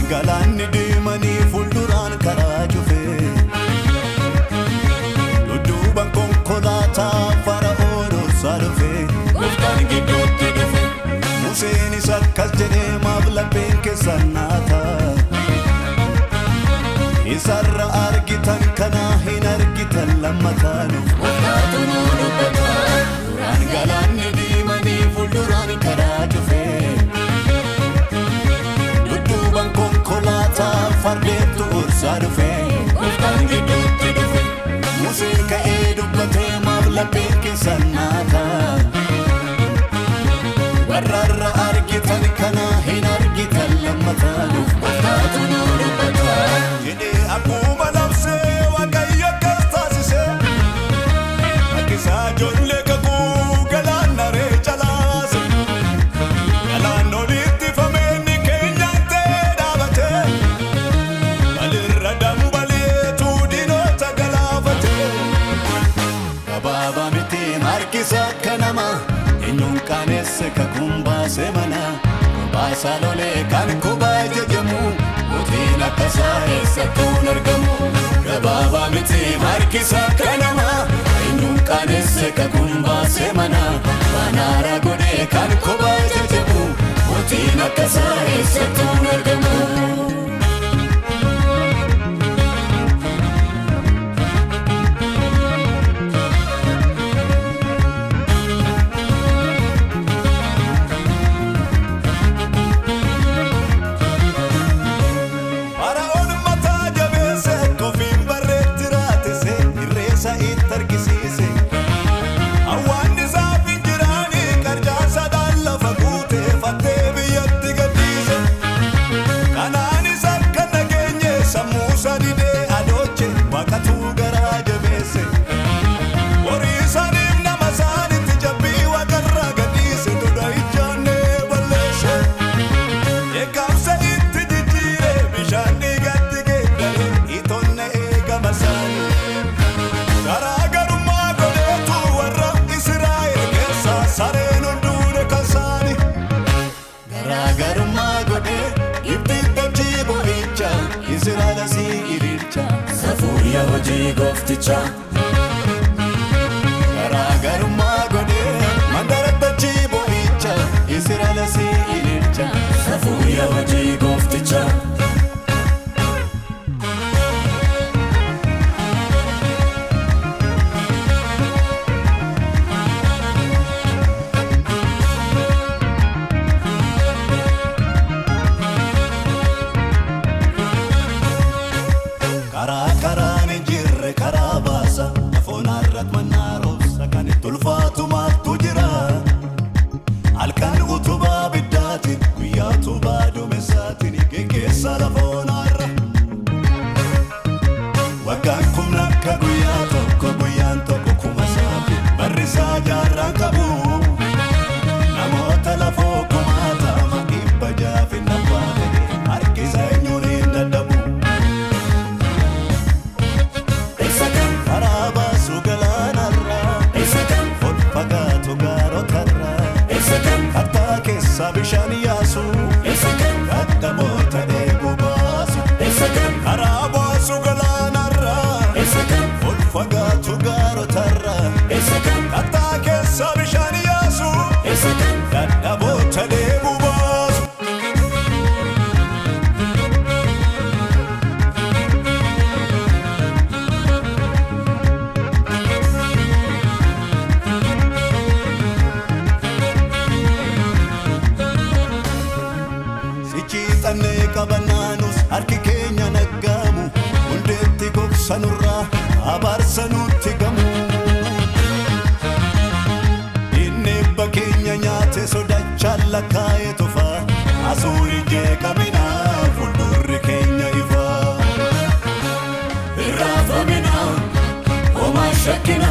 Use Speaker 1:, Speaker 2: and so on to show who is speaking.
Speaker 1: Galaanni deemanii fuulduraan karaa cufe dudduuban konkolaataa fara'oo dursaa dhufe gooftaan gidduutti dhufe Museenis akkas jedhee maaf lapheen keessan naata isarra argitan kana hin argitan lammataa nuuf gooftaatu nu dubbata. Duraan galaanni deemanii fuulduraan karaa cufe konkolaataa fardeetu ursaa dhufe gooftaan gidduutti dhufe Museen ka'ee dubbatee maaf lapheen keessan naata warrarra argitan kana hin argitan lammataa nuuf gooftaatu nu dubbata jedhee akkuma labsee Waaqayyo akkas taasise harkisaa ijoollee kakuu galaana ree calaase galaan olitti fameenni keenyaan ta'ee dhaabate balirra dambaleetu diinota galaafate gabaabaa miti harkisa akka namaa eenyuun qaanesse kakuun baase mana baasaa lolee kan kubaa jajamu mootiin akkasaa eessattuun argamu gabaabaa miti harkisa akka namaa eenyuun qaanesse kakuun baase mana banaara godhee kan kubaa jajamu mootiin akkasaa eessattuun argamu. Fara'oon mataa jabeesse kofiin barreetti raatise irreessa itti argisiise hawwaanni isaaf hin jiraani qarcaasadhaan lafa guutee fattee biyyatti gadhiise kanaanis akka nageenye sammuu isaa didee adooche waaqatu garaa jabeesse horii isaaniif nama isaanitti jabbii waaqarraa gadhiise duudha ijaannee balleesse eeggamsa itti jijjiire bishaan dhiigatti geeddare itoonne eegama isaanii garaagarummaa godheetu warra Israa'el keessaa sareen hunduune kan isaanii garaagarummaa godhee Gibxitti dachii boo'icha Israa'el asii ililcha
Speaker 2: Safuuriya hojii gooftichaa
Speaker 1: garaagarummaa godhee mandara dachii boo'icha Israa'el asii ililcha
Speaker 2: Safuuriya hojii gooftichaa.
Speaker 1: Karaa karaan hin jirre karaa baasa lafoon irratti mannaa roobsa kan itti ulfaatu maaltu jira halkan utubaa ibiddaatiin guyyaa utubaa duumessaatiin geggeessa lafoon irra waggaan kumna akka guyyaa tokko guyyaan tokko kuma saafi barri isaa jaarraan qabu namoota lafoo kumaatama 600 nabbaa ta'e harki isaa eenyuun hin dadhabu.
Speaker 2: Isa kam
Speaker 1: Karaa baasu galaanarraa
Speaker 2: isa kam
Speaker 1: ol fagaatu gaarotarraa
Speaker 2: isa kam
Speaker 1: kattaa keessa bishaan yaasu
Speaker 2: isa kam
Speaker 1: dadhaboota dheebuu baasu
Speaker 2: isa kam
Speaker 1: karaa baasu galaanarraa
Speaker 2: isa kam
Speaker 1: ol fagaatu gaarotarraa
Speaker 2: isa kam
Speaker 1: kattaa keessa bishaan yaasu
Speaker 2: isa kam
Speaker 1: dadhaboota dheebuu baasu. Sichi xannee qabannaanus harki keenya naggaamu. Buusanurraa abaarsa nutti gamu. Inni ebba keenya nyaate sodachaan lakkaa'ee tofa. Asuuri jeeqamina fuuldurri keenya ifa. Irraafamina homaa shakkina.